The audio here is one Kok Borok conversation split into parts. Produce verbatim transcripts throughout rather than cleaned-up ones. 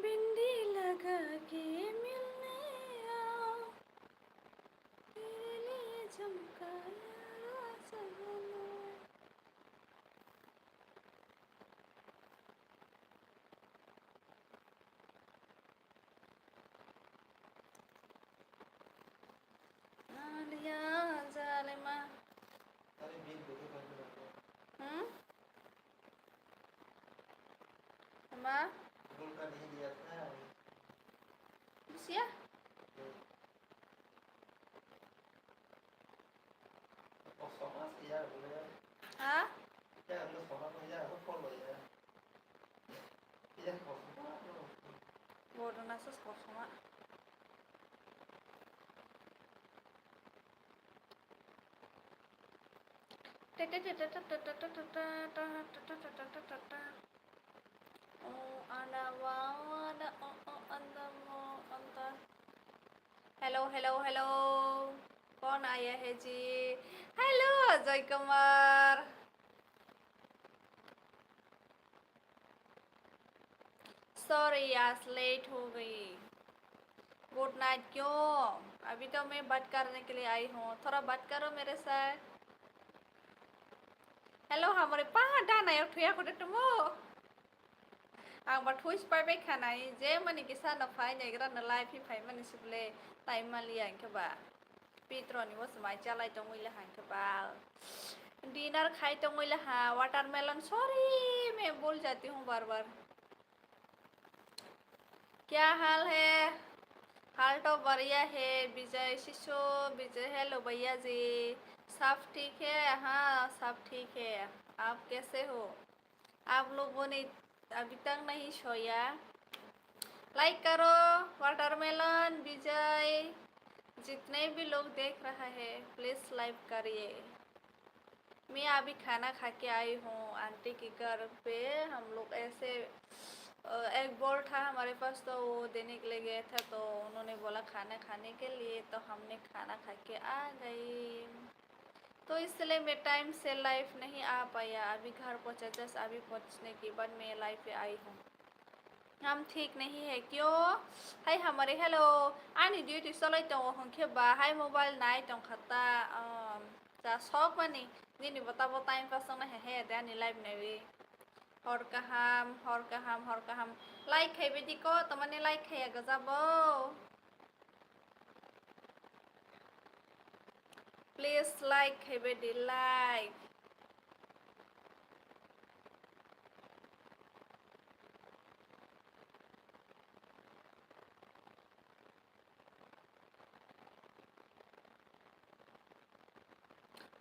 बिंदी लगा के मिलने आओ, तेरे लिए झुमका यारा जहां लो। Alia Zalima. Hmm? Ama? Busia? Ha? Bodo nasa sosoma. Hello, hello, hello. कौन आया है जी? Hello, अजय कुमार. Sorry, आज लेट हो गई. Good night. क्यों? अभी तो मैं बात करने के लिए आई हूँ, थोड़ा बात करो मेरे साथ. Hello, hamari pa dana ya thuya khode tumo. Ang ba thuis pai bai khanai, je mani kisa no phai negra no live hi phai mani sible tai mali ang ke ba. Pitro ni bo swmai chalai tongwi le hang ke ba. Dinner khai tongwi le ha, watermelon, sorry, मैं भूल जाती हूँ बार बार. क्या हाल है? हाल तो बढ़िया है. विजय शिशु, विजय, हेलो भैया जी, सब ठीक है? हाँ, सब ठीक है. आप कैसे हो? आप लोगों ने अभी तक नहीं सोया? लाइक करो, वाटरमेलन, विजय, जितने भी लोग देख रहा है, प्लीज लाइक करिए. मैं अभी खाना खा के आई हूँ आंटी के घर पे. हम लोग ऐसे, अ, एक बॉल था हमारे पास, तो वो देने के लिए गए थे, तो उन्होंने बोला खाना खाने के लिए, तो हमने खाना खा के आ गए. तो इसलिए मैं टाइम से लाइव नहीं आ पाया, अभी घर पहुँचा, जस्ट अभी पहुँचने के बाद मैं लाइव पे आई हूँ. हम ठीक नहीं है क्यों? Hai hamari, hello. Ani duty solai tongo hwnkhe ba hai mobile nai tongkha ta. Um, ja sok mani nini bota bo time pass wngna he he de ani live naiwi. Hor kaham, hor kaham, hor kaham. Like khai bidi ko, tamani like khai ya gajabo. Please like khai bidi like.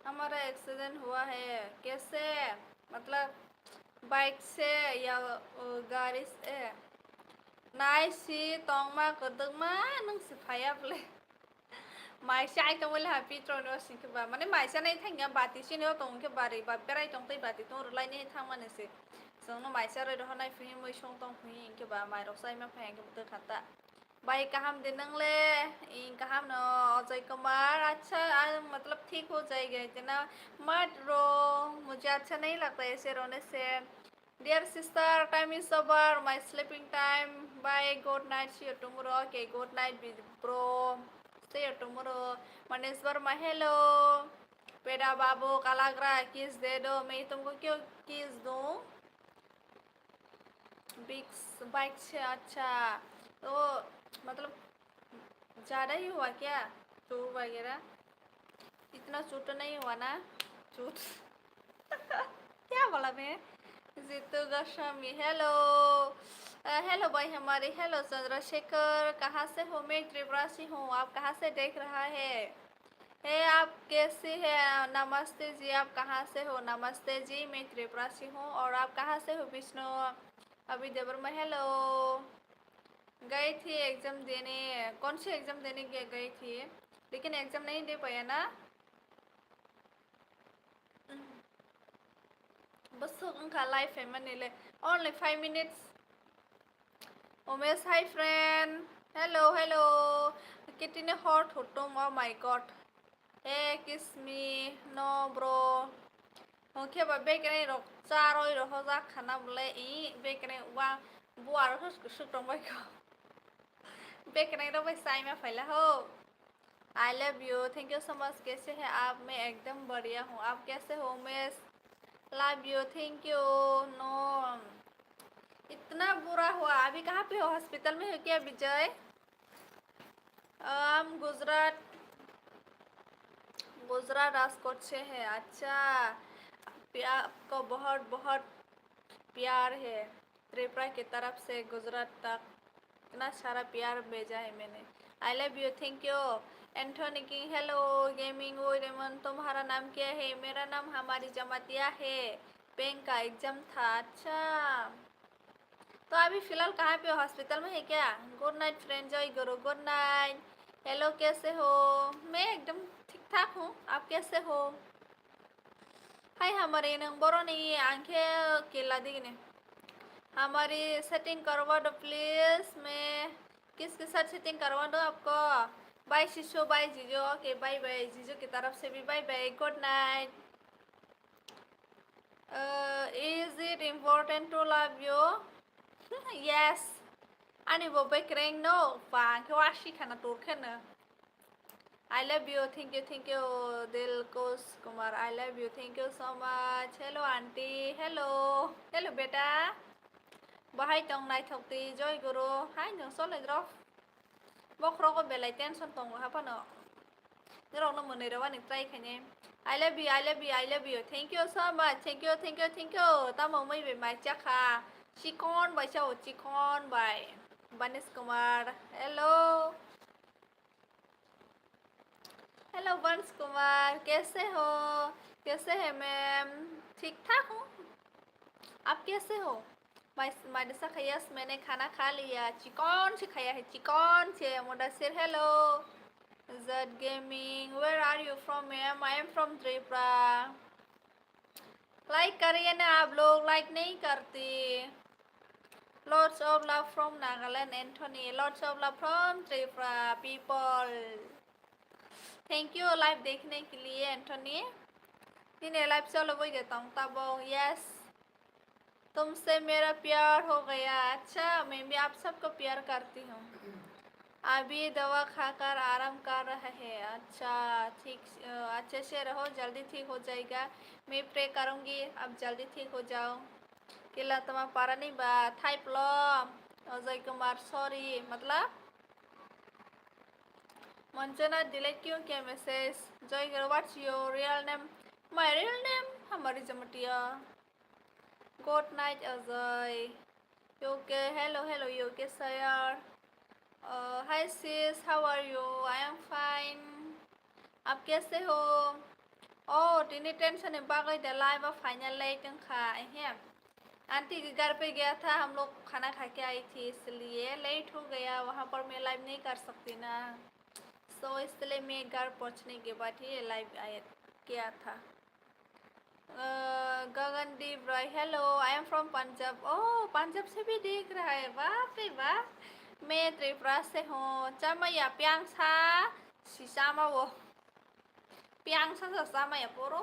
हमारा एक्सीडेंट हुआ है। कैसे? मतलब, bike से या, ओ, गाड़ी से? Nai si tongma kwdwkma, nwng si phaiya bwle. Maisa ai tongwi le ha pitro ni o sing khe ba, mane maisa nai thang ya, bati sini o tong khe ba ri ba berai tong tei bati tong rwlai ni thang mani se. Chwng no maisa roi rohor nai phi mui song tong phi hing khe ba mai rok sai ma phai hing khe bwtwi kha ta. Bhai kaham de nwng le? Ing kaham no, Ajay Kumar. Acha, a, matlab thik ho jayega, itna mat wrong, mujhe acha nahi lagta aise rone se. Dear sister, time is over, my sleeping time. Bye, good night, see you tomorrow. Okay, good night, bro. See you tomorrow. Manesh Verma, hello. Peda babu, kalagra, kiss de do. Main tumko kyo kiss do? Big bike se, acha. To, matlab, ज़्यादा ही हुआ क्या? चोट वगैरह? इतना चोट नहीं हुआ ना? चोट। क्या बोला मैं? जीतू गोस्वामी, hello। अ, hello भाई हमारे, hello चंद्रशेखर, कहाँ से हो? मैं त्रिपुरा से हूँ, आप कहाँ से देख रहा है? हे, आप कैसे हैं? नमस्ते जी, आप कहाँ से हो? नमस्ते जी, मैं त्रिपुरा से हूँ। और आप कहाँ से हो? विष्णु अभी देवर्मा, hello। गई थी एग्जाम देने, कौन से एग्जाम देने के गई थी, लेकिन एग्जाम नहीं दे पाया ना। बस उनका लाइफ है, मैंने ले only five minutes। Umesh, hi friend. Hello, hello. Kitine hot hutum, oh my God. Hey, kiss me. No, bro. Hwnkhe ba bekereng rok charoi rohorjak khana bwle, i bekereng wa Bo aro khe swk tongbai kho. Bekreng rok bai sai ma phaila ho. I love you. Thank you so much. कैसे हैं आप? मैं एकदम बढ़िया हूँ। आप कैसे हो? मैं love you. Thank you. No. इतना बुरा हुआ। अभी कहाँ पे हो? हॉस्पिटल में हो क्या विजय? हम गुजरात, गुजरात राजकोट से है। अच्छा, प्या-, आपको बहुत बहुत प्यार है। त्रिपुरा की तरफ से गुजरात तक इतना सारा प्यार भेजा है मैंने। I love you, thank you। Anthony king, hello। Gaming ओए रेमन, तुम्हारा नाम क्या है? मेरा नाम हमारी जमातिया है। बैंक का एग्जाम था। अच्छा, तो अभी फिलहाल कहाँ पे हो? हॉस्पिटल में है क्या? गुड नाइट फ्रेंड जय गुरु, गुड नाइट। हेलो, कैसे हो? मैं एकदम ठीक ठाक हूँ, आप कैसे हो? Hai hamari, nwng boroni ang khe kela digini. Hamari setting karwa do please, मैं किसके साथ सेटिंग करवा दो आपको? बाय शिशु, बाय जीजू। ओके, बाय बाय, जीजू की तरफ से भी bye bye, good night. Uh, is it important to love you? Yes. Ani bo bekreng no, pa ang khe wasi khana tur kheno. I love you, thank you, thank you, Dilkush Kumar, I love you, thank you so much. Hello aunty, hello, hello beta. Bahai tong naithok di, joy guru, hai nwng solai rok. Bokhorogo belai tension tongo haphano. Norokno mwnwi rwani try khainai. I love you, I love you, I love you. Thank you so much. Thank you, thank you, thank you. Tamo wngwi bai mai chakha. Chikon bai chao, chikon bai. Banis Kumar. Hello. Hello Banis Kumar. कैसे हो? कैसे है मैम? ठीक ठाक हूँ। आप कैसे हो? My, my dasa kha, yes, मैंने खाना खा लिया। Chikon se khaya hai, chikon se. Mudassir, hello. Zad Gaming, where are you from, ma'am? I am from Tripura. Like करिए ना आप लोग, like नहीं करते। Lots of love from Nagaland, Anthony. Lots of love from Tripura people. Thank you live देखने के लिए, Anthony. Nini live chalo boi ge tong tabo, yes. तुमसे मेरा प्यार हो गया। अच्छा, मैं भी आप सबको प्यार करती हूँ। अभी दवा खाकर आराम कर रहे हैं। अच्छा, ठीक, अ, अच्छे से रहो, जल्दी ठीक हो जाएगा। मैं प्रे करूँगी, आप जल्दी ठीक हो जाओ। Kila tama parani ba thaiplo, Ajay Kumar, sorry, matlab? Manchana, delete क्यों किया message? Joy Guru, what's your real name? My real name, Hamari Jamatia. Good night, Ajay. U K, hello, hello, U K Sayar. Uh, hi sis, how are you? I am fine. आप कैसे हो? Oh, tini tension ni bagwi de live o final late wngkha, ehem. Aunty के घर पे गया था, हम लोग खाना खा के आई थी, इसलिए लेट हो गया, वहाँ पर मैं लाइव नहीं कर सकती ना। So इसलिए मैं घर पहुँचने के बाद ही लाइव आया, किया था। Uh, Gagandeep Roy, hello, I am from Punjab. Oh, Punjab से भी देख रहा है, बाप रे बाप। मैं त्रिपुरा से हूँ। Chamaya piang sa, si chama wo. Piang sa sa chamaya poro.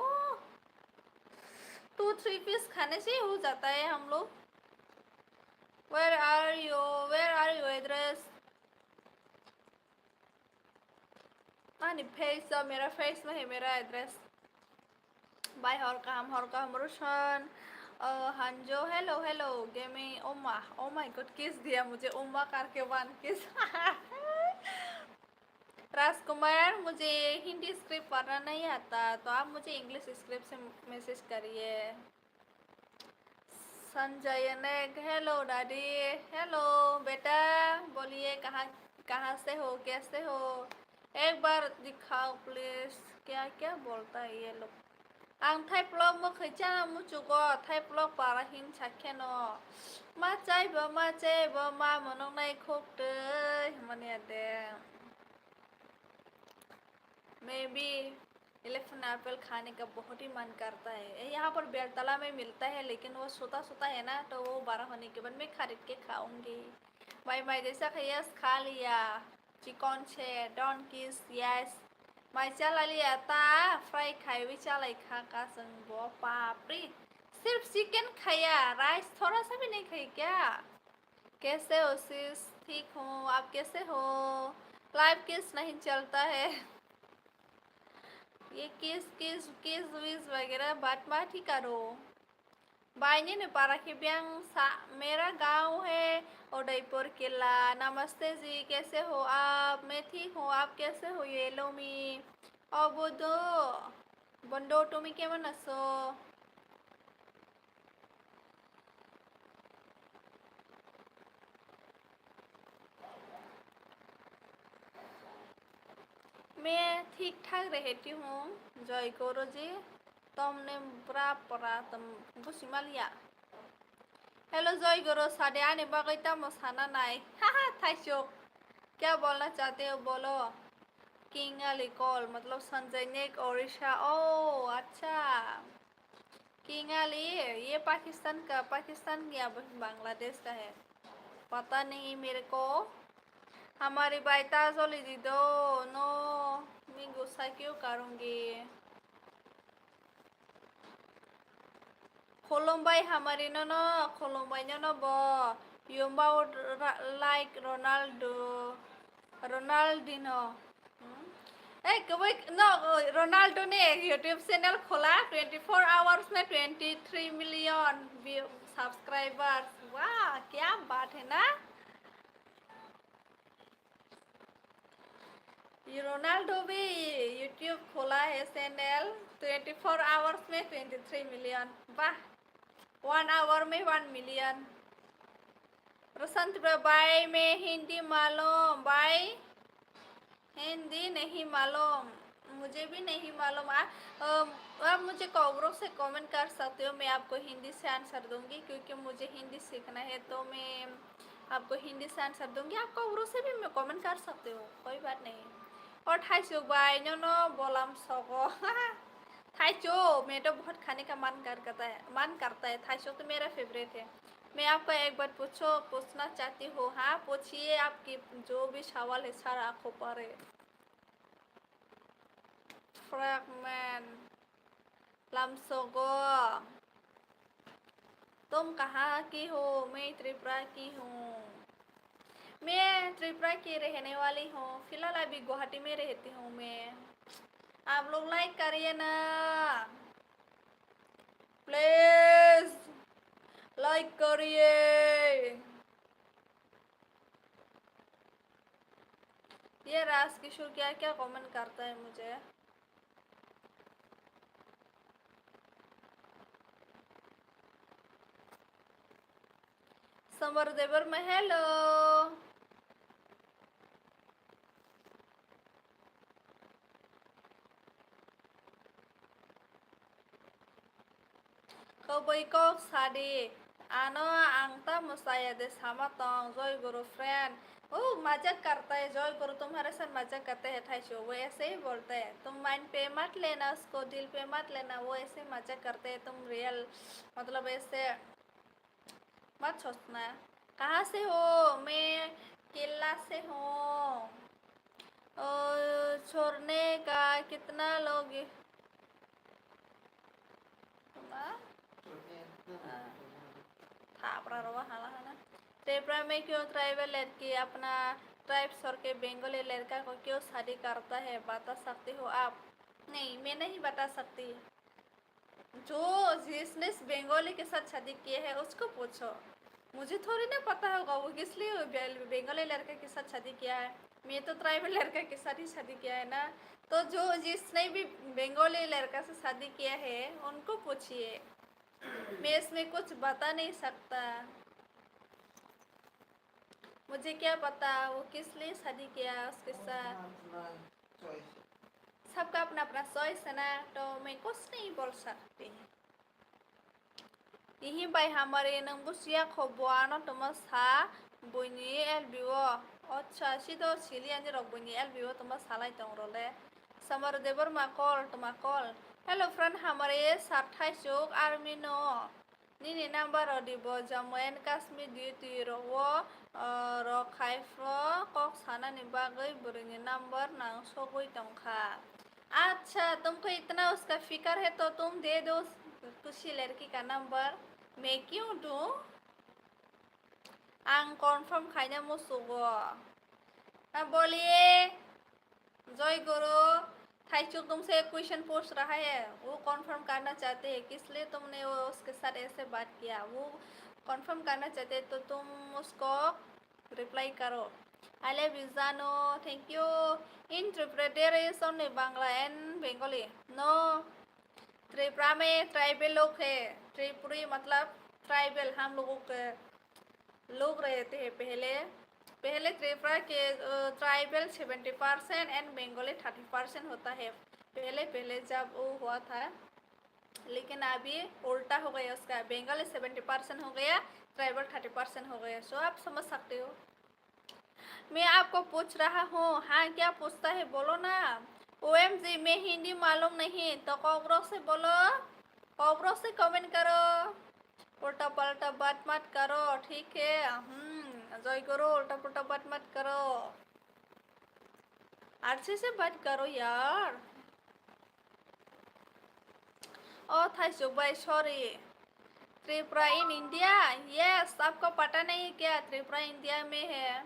Two three piece खाने से हो जाता है हम लोग। Where are you? Where are your address? Ani face, uh, मेरा face में है मेरा address. Bye, hor kaham, hor kaham, Roshan. Uh, Hanjo, hello, hello, Gaming, oh my, oh my God, kiss दिया मुझे, उम्मा करके one kiss. राजकुमार, मुझे हिंदी स्क्रिप्ट पढ़ना नहीं आता, तो आप मुझे इंग्लिश स्क्रिप्ट से मैसेज करिए। संजय नायक, hello daddy, hello बेटा, बोलिए कहाँ, कहाँ से हो, कैसे हो? एक बार दिखाओ please, क्या क्या बोलता है ये लोग? Ang thaiplo mwkhwi cha muchugo, thaiplo para hin sakheno. Ma chai bo, ma chai bo, ma monok nai khok twi hwnmani ade. मैं भी इलेवन एप्पल खाने का बहुत ही मन करता है। ये यहाँ पर बेलतला में मिलता है, लेकिन वो सूता सूता है ना, तो वो बड़ा होने के बाद मैं खरीद के खाऊंगी। भाई, मैं जैसा खाया, खा लिया। चिकन छे, don't kiss, yes। मैं चला लिया था, फ्राई खाई भी चला खा का संग वो पापड़ी। सिर्फ चिकन खाया, राइस थोड़ा सा भी नहीं खाई क्या? कैसे हो sis? ठीक हूँ, आप कैसे हो? लाइव किस नहीं चलता है? ये किस किस किस विस वगैरह बात बात ही करो। Bai, nini para khe biyang sa, मेरा गांव है उदयपुर किला। नमस्ते जी, कैसे हो आप? मैं ठीक हूँ, आप कैसे हो? Yellow me. O bodo, bondo, tumi kemon aso? मैं ठीक ठाक रहती हूँ, जय गुरु जी। तुमने बुरा परा तुम बुझिमालिया। Hello, जय गुरु, sade ani bagwi tamo sana nai? Haha, thaisuk. क्या बोलना चाहते हो, बोलो। Kingali Kol, मतलब संजय नेक, ओडिशा। ओ, अच्छा। किंगाली, ये पाकिस्तान का, पाकिस्तान की या बांग्लादेश का है, पता नहीं मेरे को। हमारी बाई ताजोली दी दो, no, मैं गुस्सा क्यों करूँगी? Khulumbai hamari nono, khulumbai nono bo. You mouth ra-, like Ronaldo, Ronaldinho. Hmm? ए, कोई, no, Ronaldo ने YouTube channel खोला, twenty four hours में twenty three million view, subscribers। वाह, क्या बात है ना? ये रोनाल्डो भी YouTube खोला है channel, twenty four hours में twenty three million। वाह, one hour में one million। प्रशांत भाई, मैं हिंदी मालूम भाई, हिंदी नहीं मालूम, मुझे भी नहीं मालूम। आ, अम, आप मुझे कॉकरोच से कमेंट कर सकते हो, मैं आपको हिंदी से आंसर दूंगी, क्योंकि मुझे हिंदी सीखना है, तो मैं आपको हिंदी से आंसर दूंगी। आप कॉकरोच से भी मैं कमेंट कर सकते हो, कोई बात नहीं। और thaisuk bai, nono bolam sogo। Thaichuk, मैं तो बहुत खाने का मन कर करता है, मन करता है। Thaisuk तो मेरा फेवरेट है। मैं आपको एक बात पूछो, पूछना चाहती हूँ। हाँ, पूछिए, आपकी जो भी सवाल है, सर आंखों पर है। Fragment, lamsogo। तुम कहाँ की हो? मैं त्रिपुरा की हूँ। मैं त्रिपुरा की रहने वाली हूँ। फिलहाल अभी गुवाहाटी में रहती हूँ मैं। आप लोग लाइक करिए ना। प्लीज लाइक करिए। ये राज किशोर क्या क्या कमेंट करता है मुझे? Samar Debbarma, hello. Kwbwi kok sadi, ano ang tamo chaya de sama tong, Joy Guru friend. ओ मजाक करता है जय गुरु, तुम्हारे साथ मजाक करते हैं ठाइसो, वो ऐसे ही बोलते हैं। तुम माइंड पे मत लेना उसको, दिल पे मत लेना, वो ऐसे मजाक करते हैं। तुम रियल, मतलब, ऐसे मत सोचना। कहाँ से हो? मैं केरला से हूँ। ओ, छोड़ने का कितना लोग? हाँ। थापरा रवा हाला है ना। त्रिपुरा में क्यों ट्राइबल लड़की अपना ट्राइब छोड़ के बंगाली लड़का को क्यों शादी करता है, बता सकते हो आप? नहीं, मैं नहीं बता सकती। जो जिसने बंगाली के साथ शादी किया है, उसको पूछो। मुझे थोड़ी ना पता होगा वो किस लिए बे-, बंगाली लड़के के साथ शादी किया है। मैं तो ट्राइबल लड़का के साथ ही शादी किया है ना। तो जो जिसने भी बंगाली लड़का से शादी किया है, उनको पूछिए। मैं इसमें कुछ बता नहीं सकता। मुझे क्या पता वो किस लिए शादी किया उसके साथ। सबका अपना अपना चॉइस है ना, तो मैं कुछ नहीं बोल सकती। Ihi bai hamari nwng busiya kho bo ano tongma sa buini L B o. Acha, sido sili ani rok buini L B o tongma salai tong role. Samar Debbarma call, tongma call. Hello friend, hamari sar thaisuk army no. Nini number rodi bo Jammu and Kashmir duty rogo, ah, rok khai phro kok sanani bagwi bwrwini number nang sogwi tongkha. अच्छा, तुमको इतना उसका फिकर है तो तुम दे दो किसी लड़की का नंबर। मैं क्यों दूं? Ang confirm khaina musugo. Ha, boliye, Joy Guru, Thaichuk तुमसे एक question पूछ रहा है, वो confirm करना चाहते हैं, किस लिए तुमने वो उसके साथ ऐसे बात किया, वो confirm करना चाहते हैं, तो तुम उसको reply करो। I love you, Janu, thank you। In Tripura there is only Bangla and Bengali। No, Tripura में ट्राइबल लोग है। त्रिपुरी मतलब ट्राइबल, हम लोगों के लोग रहते हैं पहले। पहले त्रिपुरा के, अ, tribal seventy percent and Bengali thirty percent होता है पहले, पहले जब वो हुआ था। लेकिन अभी उल्टा हो गया उसका, बंगाली सेवेंटी परसेंट हो गया, ट्राइबल थर्टी परसेंट हो गया। सो आप समझ सकते हो। मैं आपको पूछ रहा हूँ। हाँ, क्या पूछता है बोलो ना। ओएमजी, मैं हिंदी मालूम नहीं, तो कॉकरोच से बोलो, कॉकरोच से कमेंट करो। उल्टा पलटा बात मत करो, ठीक है? हम्म, जय गुरु, उल्टा पुल्टा बात मत करो, अच्छे से बात करो यार। ओ थाइसुक भाई, sorry. Tripura in India? Yes, आपको पता नहीं क्या, त्रिपुरा इंडिया में है।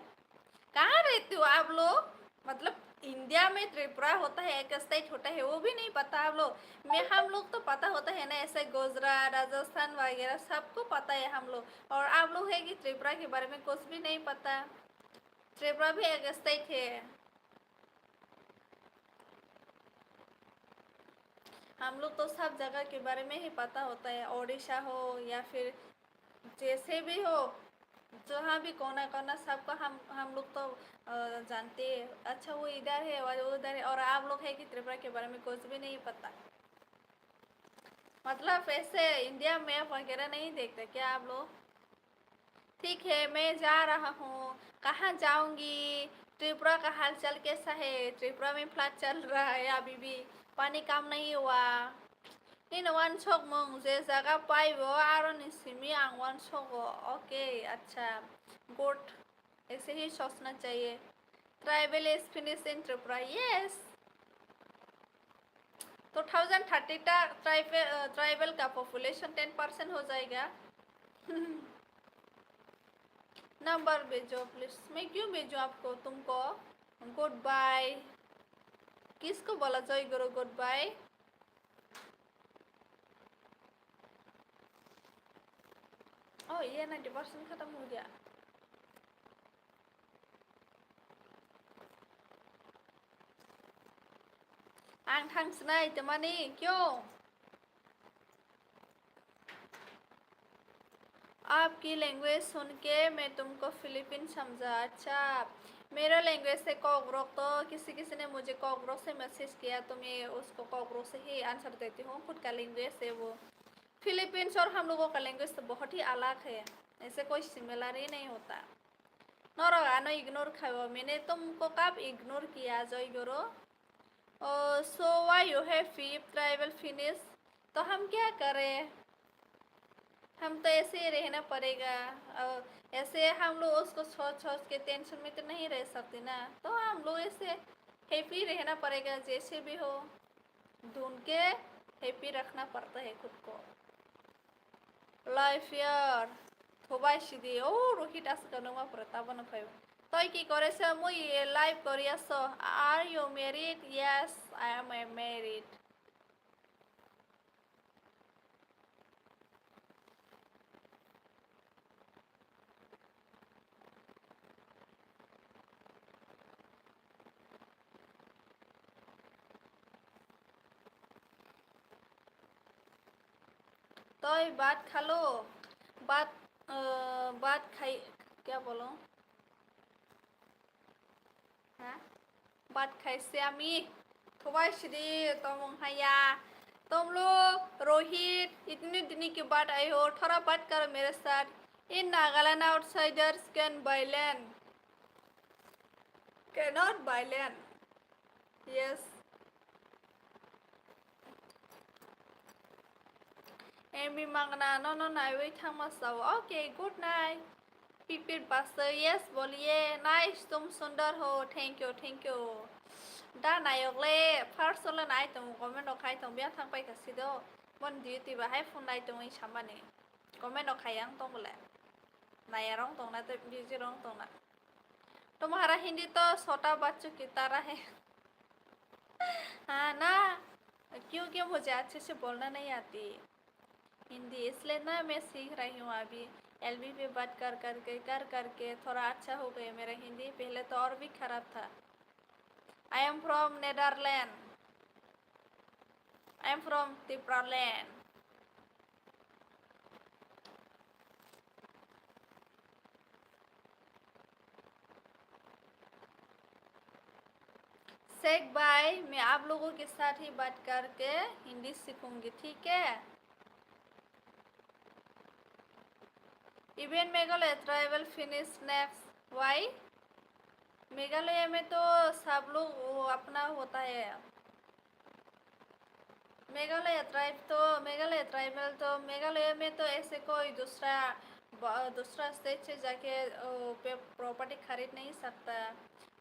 कहाँ रहते हो आप लोग? मतलब, इंडिया में त्रिपुरा होता है, एक स्टेट होता है, वो भी नहीं पता आप लोग? मैं, हम लोग तो पता होता है ना, ऐसे गुजरात, राजस्थान वगैरह सबको पता है हम लोग। और आप लोग है कि त्रिपुरा के बारे में कुछ भी नहीं पता। त्रिपुरा भी एक स्टेट है। हम लोग तो सब जगह के बारे में ही पता होता है, ओडिशा हो या फिर जैसे भी हो, जहाँ भी कोना कोना, सबका हम, हम लोग तो, अ, जानते हैं। अच्छा, वो इधर है और वो उधर है, और आप लोग है कि त्रिपुरा के बारे में कुछ भी नहीं पता। मतलब, ऐसे इंडिया मैप वगैरह नहीं देखते क्या आप लोग? ठीक है, मैं जा रहा हूँ। कहाँ जाऊंगी? त्रिपुरा का हालचाल कैसा है? त्रिपुरा में फ्लड चल रहा है अभी भी, पानी कम नहीं हुआ। Nini uansukmung je jaga paibo, aroni simi ang uansugo. Okay, acha, good. ऐसे ही सोचना चाहिए। Tribal is finished in Tripura, yes। तो थाउजेंड थर्टी तक ट्राइबल, अ, ट्राइबल का पॉपुलेशन टेन परसेंट हो जाएगा। नंबर भेजो प्लीज। मैं क्यों भेजूँ आपको, तुमको? Good bye. किसको बोला जय गुरु गुड बाय? ओ, ये नाइंटी परसेंट खत्म हो गया। Ang thang sinai tamani kyo? आपकी लैंग्वेज सुन के मैं तुमको फिलिपिन समझा। अच्छा, मेरा लैंग्वेज है कोकरोक, तो किसी किसी ने मुझे कोकरोक से मैसेज किया, तो मैं उसको कोकरोक से ही आंसर देती हूँ। खुद का लैंग्वेज है वो। फिलीपींस और हम लोगों का लैंग्वेज तो बहुत ही अलग है, ऐसे कोई सिमिलर ही नहीं होता। Norok ano ignore khaio, मैंने तुमको कब इग्नोर किया, जय गुरु? ओ, so why you have fifth tribal finish? तो हम क्या करें, हम तो ऐसे ही रहना पड़ेगा। और ऐसे हम लोग उसको सोच सोच के टेंशन में तो नहीं रह सकते ना, तो हम लोग ऐसे हैप्पी रहना पड़ेगा, जैसे भी हो। ढूंढ के हैप्पी रखना पड़ता है खुद को। Life year, thobai sidi, oh, Rohit aswk no ma pura tabano phai. Toi ki kore se mui live kori aso, are you married? Yes, I am a married. Toi bhat khalo, bhat, uh, bhat khai, kya bolo? Ha? Bhat khaise ami. Thobai sidi tomung haya. Tom log, Rohit, itni dini ki baat aaye ho, thoda baat karo mere saath. In Nagaland outsiders can violent. Cannot violent. Yes. Emi mangna nono naiwi thangma sao. Okay, good night. Pipir basa, yes, boliye. Nice, tum sundar ho. Thank you, thank you. Da nayok le, first le nai tong, comment rok khai tong, biya thang pai kasi do. Bon duty ba hai phone nai tong, samani. Comment rok khai ang tong le. Naya rong tongna tei busy rong tongna. तुम्हारा हिंदी तो छोटा बच्चों की तरह है। हाँ ना, क्योंकि मुझे अच्छे से बोलना नहीं आती हिंदी, इसलिए ना मैं सीख रही हूँ अभी। एलबी पे बात कर करके, कर करके थोड़ा अच्छा हो गया मेरा हिंदी, पहले तो और भी खराब था। I am from Netherlands. I am from Tipraland. Sheikh भाई, मैं आप लोगों के साथ ही बात करके हिंदी सीखूंगी, ठीक है? Even Meghalaya tribal finish next. Why? Meghalaya में तो सब लोग वो अपना होता है। मेघालय ट्राइब तो, मेघालय ट्राइबल तो, मेघालय में तो ऐसे कोई दूसरा ब-, दूसरा स्टेट से जाके, ओ, पे प्रॉपर्टी खरीद नहीं सकता।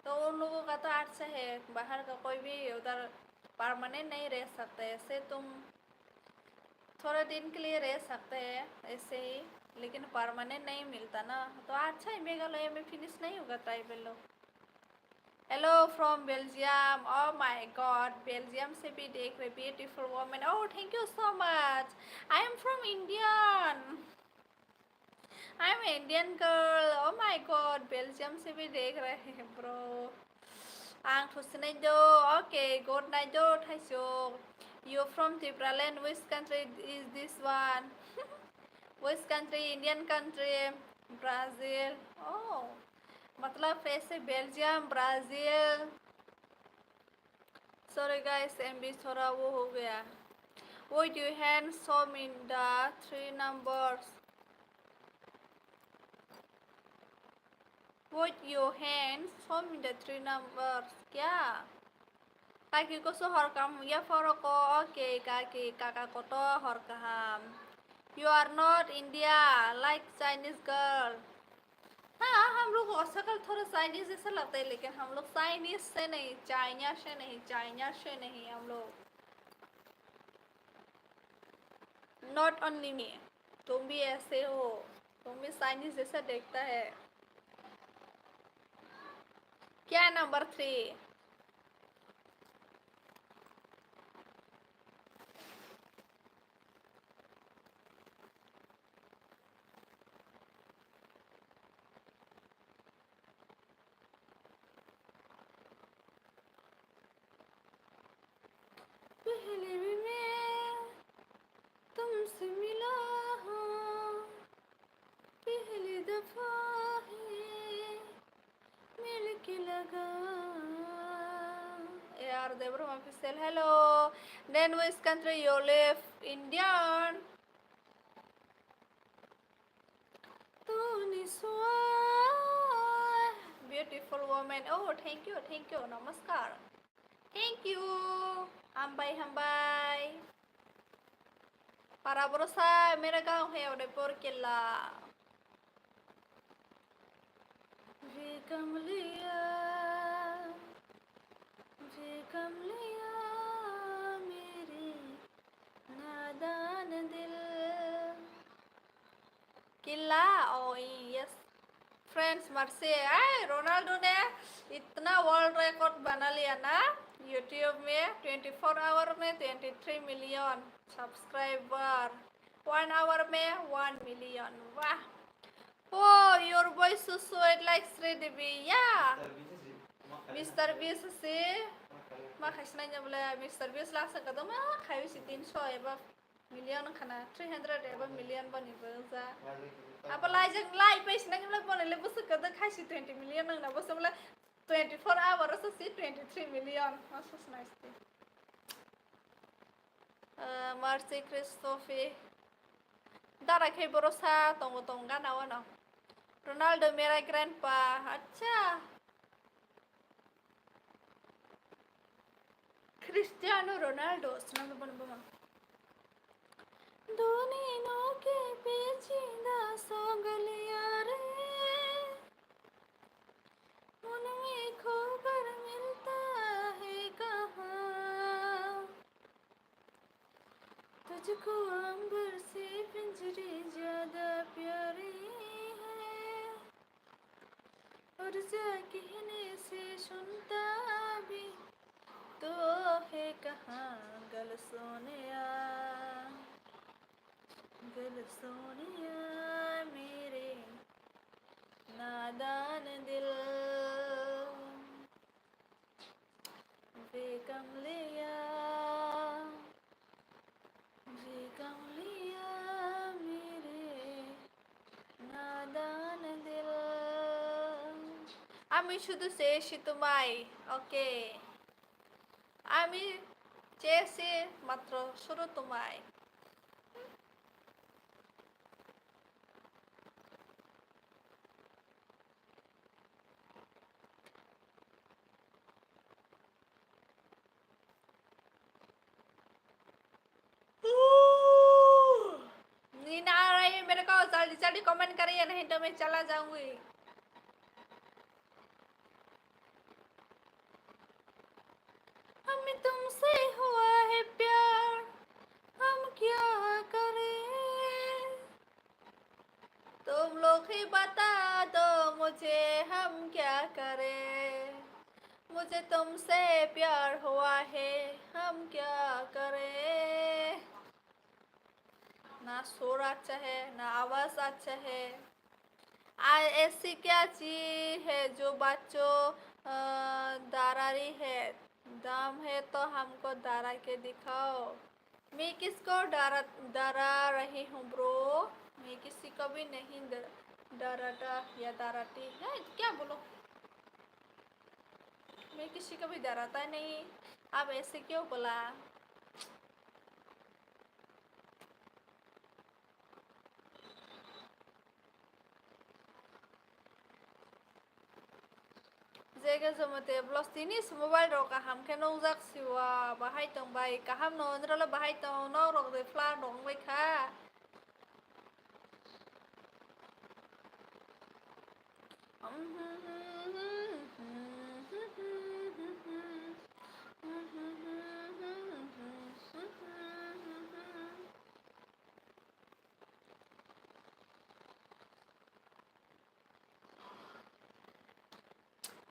तो उन लोगों का तो अच्छा है, बाहर का कोई भी उधर परमानेंट नहीं रह सकता है। ऐसे तुम थोड़ा दिन के लिए रह सकते हैं ऐसे ही, लेकिन परमानेंट नहीं मिलता ना। तो अच्छा है, मेघालय में फिनिश नहीं होगा ट्राइबल लोग। Hello from Belgium. Oh my God, Belgium से भी देख रहे, beautiful woman. Oh, thank you so much. I am from Indian. I am Indian girl. Oh my God, Belgium से भी देख रहे हैं, bro. Ang thusinai do. Okay, good night do, Thaisuk. You from Tipraland? Which country is this one? Which country? Indian country? Brazil. Oh, मतलब ऐसे Belgium, Brazil. Sorry guys, MB थोड़ा वो हो गया। Wave your hand, show me the three numbers. Wave your hand, show me the three numbers. क्या? Kaki kusu hor kaham ya phoro ko, okay, kaki, kaka koto hor kaham. You are not India, like Chinese girl. हाँ, हम लोग को शकल थोड़ा चाइनीज जैसा लगता है, लेकिन हम लोग चाइनीज से नहीं, चाइना से नहीं, चाइना से नहीं हम लोग। Not only me, तुम भी ऐसे हो, तुम भी चाइनीज जैसा देखता है। क्या नंबर थ्री? पहले भी मैं तुमसे मिला हूँ, पहली दफा है मिलके लगा। ए आर देवरम official, hello. Then which country you live? Indian. Tuni swa. Beautiful woman. Oh, thank you, thank you. Namaskar. Thank you. Hambai, hambai. Para borosa, mera gaon hai Udaipur killa. Ve kamliya, ve kamliya, mere nadan dil. Qila, O, yes. Friends, mercy, ए, रोनाल्डो ने इतना world record बना लिया ना, YouTube में twenty four our में twenty three million subscriber, one hour में one million. वाह। Oh, your voice so sweet like Sridevi. Yeah. Mister Beast si ma khaisnai bole, Mister Beast lasa kadoma khayu si tin so eba million khana, three hundred eba million boni boja. Apa lai jeng lai pais nang le boni le busu kada khaisi twenty million nang na busu le twenty four hours si twenty three million. Masus nice. Ah, Marcy Christophe. Dara khe boro sa tongo tong gana wano. Ronaldo mera grandpa. Acha. Cristiano Ronaldo, swnamwi bono buma. Duni no ke pechi da so galiya re, unme khobar milta hai kaha? Tujhko ambar se pinjri jyada pyari hai. गिरजा कहने से सुनता भी तो है कहाँ गल सोनिया, गल सोनिया मेरे नादान दिल। वे कमलिया, वे कमलिया मेरे नादान दिल। আমি শুধু চেয়েছি তোমায়, ওকে। আমি চেয়েছি মাত্র শুধু তোমায়। नींद आ रही है मेरे को, जल्दी जल्दी कमेंट करिए, नहीं तो मैं चला जाऊंगी। हमें तुमसे हुआ है प्यार, हम क्या करें? तुम लोग ही बता दो मुझे, हम क्या करें? मुझे तुमसे प्यार हुआ है, हम क्या करें? ना सुर अच्छा है, ना आवाज अच्छा है। आ, ऐसी क्या चीज है जो बच्चों, अ, डरा रही है? दम है तो हमको डरा के दिखाओ। मैं किसको डरा, डरा रही हूँ ब्रो? मैं किसी को भी नहीं ड-, डराता या डराती है, क्या बोलो? मैं किसी को भी डराता नहीं, आप ऐसे क्यों बोला? Jege jomate vlogs tini se mobile rok kaham khe nukjak siwa, bahai tong bai kaham no, nrwle bahai tong, nok rok de fla rok wngbai kha.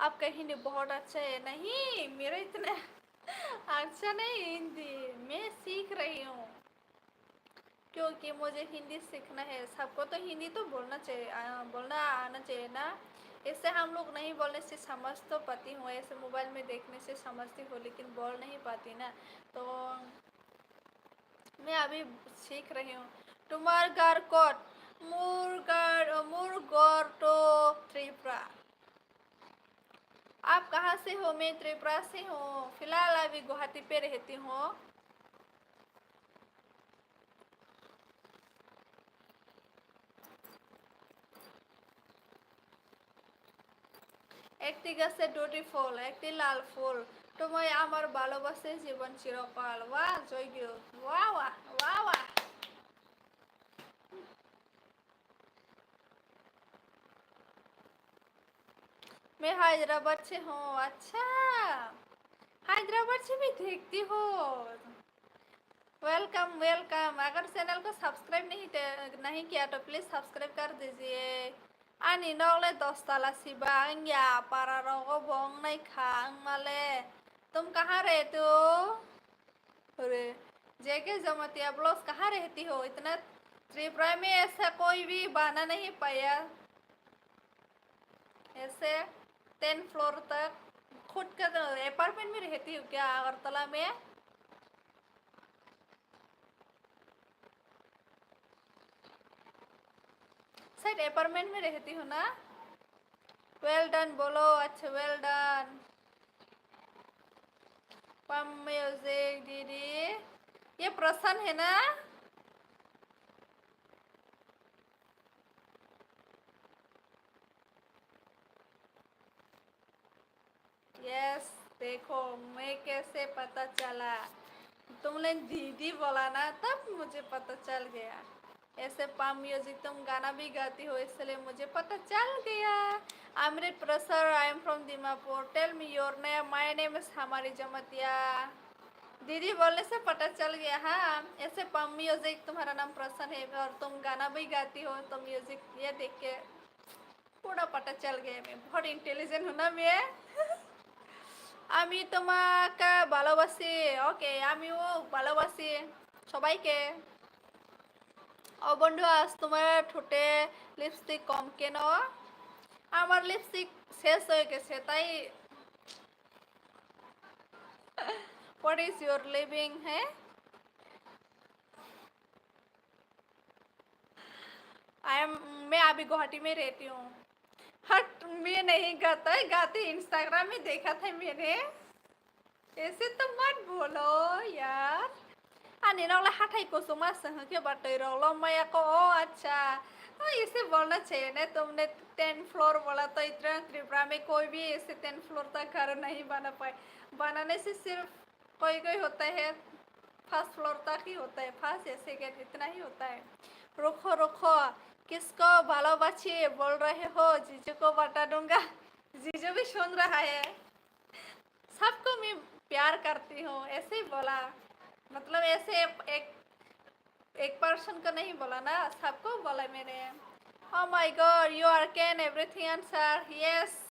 आपका हिंदी बहुत अच्छा है। नहीं, मेरा इतना अच्छा नहीं हिंदी, मैं सीख रही हूँ, क्योंकि मुझे हिंदी सीखना है। सबको तो हिंदी तो बोलना चाहिए, आ, बोलना आना चाहिए ना। ऐसे हम लोग नहीं बोलने से समझ तो पाती हूँ, ऐसे मोबाइल में देखने से समझती हूँ, लेकिन बोल नहीं पाती ना। तो मैं अभी सीख रही हूँ। तुम्हार घर कत? मोर घर, मोर घर तो त्रिपुरा। आप कहाँ से हो? मैं त्रिपुरा से हूँ। फिलहाल अभी गुवाहाटी पे रहती हूँ। একটি গাছে দুটি ফল, একটি লাল ফুল, তোমায় আমার ভালোবাসে জীবন চিরকাল। वाह, जय गुरु। वाह, वाह, वाह, वाह। मैं हैदराबाद से हूँ। अच्छा, हैदराबाद से भी देखती हो। Welcome, welcome। अगर channel को subscribe नहीं ते-, नहीं किया तो please subscribe कर दीजिए। Ani nok le dos tala siba wngya, para rogo bo wngnai kha wngmale. तुम कहाँ रहते हो? अरे, जेके जमातिया vlogs कहाँ रहती हो? इतना त्रिपुरा में ऐसा कोई भी बना नहीं पाया। ऐसे ten floor तक खुद का तो apartment में रहती हो क्या अगरतला में? शायद apartment में रहती हो ना? Well done बोलो, अच्छा, well done। Pam music दीदी, ये प्रसन्न है ना? Yes, देखो मैं कैसे पता चला, तुमने दीदी बोला ना, तब मुझे पता चल गया। ऐसे पाम म्यूजिक तुम गाना भी गाती हो, इसलिए मुझे पता चल गया। अमृत प्रसर, I am from Dimapur। Tell me your name। My name is हमारी जमतिया। दीदी बोलने से पता चल गया। हाँ, ऐसे पाम म्यूजिक, तुम्हारा नाम प्रसन्न है और तुम गाना भी गाती हो, तो म्यूजिक ये देख के पूरा पता चल गया मैं बहुत इंटेलिजेंट हूँ ना मैं। আমি তোমাকে ভালোবাসি। ওকে, আমিও ভালোবাসি সবাইকে। ও বন্ধু, আজ তোমার ঠোঁটে লিপস্টিক কম কেন? আমার লিপস্টিক শেষ হয়ে গেছে, তাই। What is your living? হ্যাঁ, आई एम, मैं अभी गुवाहाटी में रहती हूँ। हट, मैं नहीं गाता है, गाते इंस्टाग्राम में देखा था मैंने। ऐसे तो मत बोलो यार। Ani nok le hathai kusuma se hwnkhe ba twi rok lom maya ko, o acha. तो इसे बोलना चाहिए ना तुमने, ten floor बोला तो इतना त्रिपुरा में कोई भी ऐसे ten floor तक घर नहीं बना पाए। बनाने से सिर्फ कोई कोई होता है, फर्स्ट फ्लोर तक ही होता है, फर्स्ट या सेकंड इतना ही होता है। रुको रुको, किसको ভালোবাসি बोल रहे हो? जीजू को बता दूंगा। जीजू भी सुन रहा है। सबको मैं प्यार करती हूँ, ऐसे ही बोला। मतलब ऐसे एक, एक पर्सन को नहीं बोला ना, सबको बोला मैंने। Oh my God, you are can everything answer। Yes,